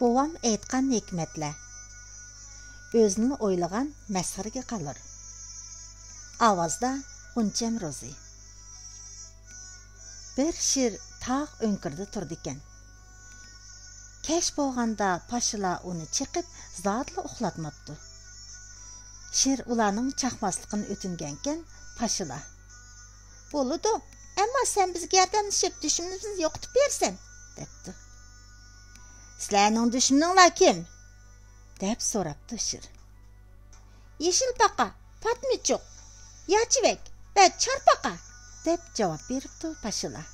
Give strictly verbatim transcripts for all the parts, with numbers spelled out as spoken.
بوۋام ئېيتقان ھېكمەتلەر. ئۆزىنىلا ئويلىغان مەسخىرىگە قالۇر. ئاۋازدا غۇنچەم روزى. بىر شىر تاغ ئۆڭكۈرىدە تۇرىدىكەن. كەچ بولغاندا پاشىلار ئۇنى چېقىپ، زادىلا ئۇخلاتماپتۇ. شىر ئۇلارنىڭ چاقماسلىقىنى ئۆتۈنگەنكەن، پاشىلار: «بولىدۇ، ئەمما سەن بىزگە ياردەملىشىپ، دۈشمىنىمىزنى يوقىتىپ بېرىسەن» دەپتۇ. «سىلەرنىڭ دۈشمىنىڭلار كىم؟» دەپ سوراپتۇ شىر. «يېشىل پاقا، پاتمىچۇق، ياچىۋەك ۋە چارپاقا» دەپ جاۋاب بېرىپتۇ پاشىلار.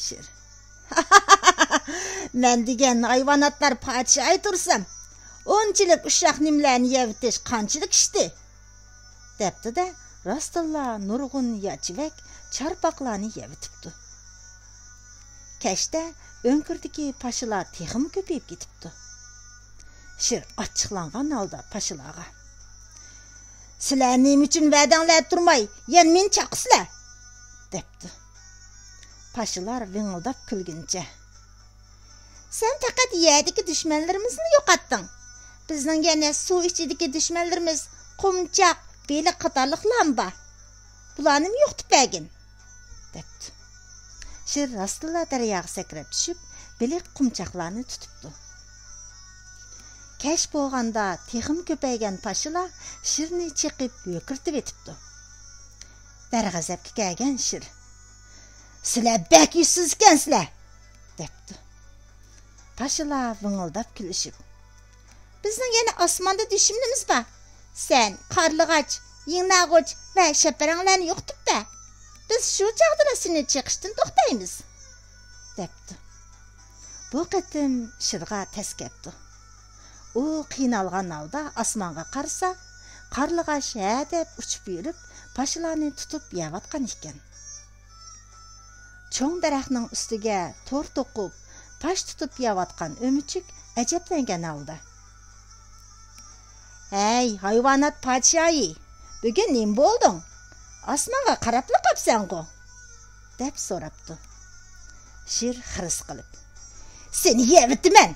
شىر: «مەن دېگەن ھايۋاناتلار پادىشاھى تۇرسام، ئۇنچىلىك ئۇششاق نېمىلەرنى يەۋېتىش قانچىلىك ئىشتى؟» دەپتۇ-دە، راستتىنلا نۇرغۇن ياچىۋەك، چارپاقلارنى يەۋېتىپتۇ. كەچتە ئۆڭكۈردىكى پاشىلار تېخىمۇ كۆپىيىپ كېتىپتۇ. شىر ئاچچىقلانغان ھالدا پاشىلارغا: «سىلەر نېمە ئۈچۈن ۋەدەڭلەردە تۇرماي، يەنە مېنى چاقىسىلەر؟» دەپتۇ. پاشىلار ۋىڭىلداپ كۈلگىنىچە: «سەن پەقەت يەردىكى دۈشمەنلىرىمىزنى يوقاتتىڭ. بىزنىڭ يەنە سۇ ئىچىدىكى دۈشمەنلىرىمىز قۇمچاق، بېلىق قاتارلىقلارمۇ بار. بۇلارنىمۇ يوقىتىپ بەرگىن» دەپتۇ. شىر راستتىنلا دەرياغا سەكرەپ چۈشۈپ، بېلىق، قۇمچاقلارنى تۇتۇپتۇ. كەچ بولغاندا تېخىمۇ كۆپەيگەن پاشىلار شىرنى چېقىپ ھۆكۈرتۈۋېتىپتۇ. دەرغەزەپكە كەلگەن شىر: «سىلەر بەك يۈزسىز ئىكەنسىلەر!» دەپتۇ. پاشىلار ۋىڭىلداپ كۈلۈشۈپ: «بىزنىڭ يەنە ئاسماندا دۈشمىنىمىز بار. سەن قارلىغاچ، يىڭناغۇچ ۋە شەپەرەڭلەرنى يوقىتىپ بەر. بىز شۇ چاغدىلا سېنى چېقىشتىن توختايمىز» دەپتۇ. بۇ قېتىم شىرغا تەس كەپتۇ. ئۇ قىينالغان ھالدا ئاسمانغا قارىسا، قارلىغاچ ھە دەپ ئۇچۇپ يۈرۈپ، پاشىلارنى تۇتۇپ يەۋاتقان ئىكەن. چوڭ دەرەخنىڭ ئۈستىگە تور توقۇپ، پاش تۇتۇپ يەۋاتقان ئۆمۈچۈك ئەجەبلەنگەن ھالدا: «ھەي، ھايۋانات پادىشاھى، بۈگۈن نېمە بولدۇڭ؟ ئاسمانغا قاراپلا قاپسەنغۇ؟» دەپ سوراپتۇ. شىر خىرىس قىلىپ: «سېنى يەۋېتىمەن!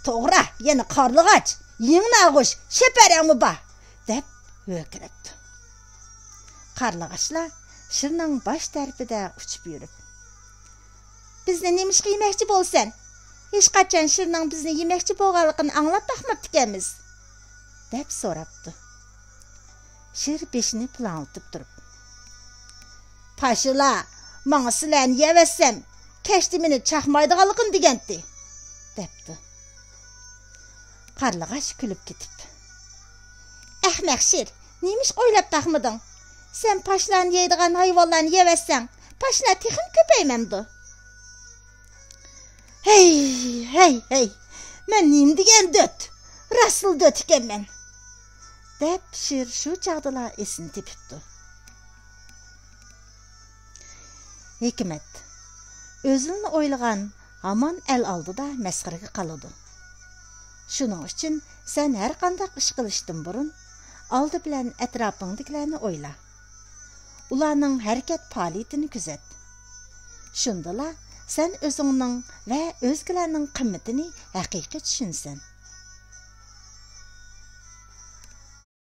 توغرا، يەنە قارلىغاچ، يىڭناغۇچ، شەپەرەڭمۇ بار!» دەپ ھۆركىرەپتۇ. قارلىغاچلار شىرنىڭ باش تەرىپىدە ئۇچۇپ يۈرۈپ: «بىزنى نېمىشقا يېمەكچى بولىسەن؟ ھېچقاچان شىرنىڭ بىزنى يېمەكچى بولغانلىقىنى ئاڭلاپ باقماپتىكەنمىز» دەپ سوراپتۇ. شىر بېشىنى پۇلاڭلىتىپ تۇرۇپ: «پاشىلار، ماڭا سىلەرنى يەۋەتسەم، كەچتە مېنى چاقمايدىغانلىقىنى دېگەنتى» دەپتۇ. قارلىغاچ كۈلۈپ كېتىپ: «ئەخمەق شىر، نېمىشقا ئويلاپ باقمىدىڭ؟ سەن پاشىلارنى يەيدىغان ھايۋانلارنى يەۋەتسەڭ، پاشىلار تېخىمۇ كۆپەيمەمدۇ؟» «ھەي، ھەي، ھەي، مەن نېمە دېگەن دۆت! راستلا دۆت ئىكەنمەن» دەپ، شىر شۇ چاغدىلا ئېسىنى تېپىپتۇ. ھېكمەت: ئۆزىنى ئويلىغان ھامان ئەل ئالدىدا مەسخىرىگە قالىدۇ. شۇنىڭ ئۈچۈن سەن ھەرقانداق ئىش قىلىشتىن بۇرۇن، ئالدى بىلەن ئەتراپىڭدىكىلەرنى ئويلا. ئۇلارنىڭ ھەرىكەت پائالىيىتىنى كۆزەت. شۇندىلا سەن ئۆزۈڭنىڭ ۋە ئۆزگىلەرنىڭ قىممىتىنى ھەقىقىي چۈشىنىسەن.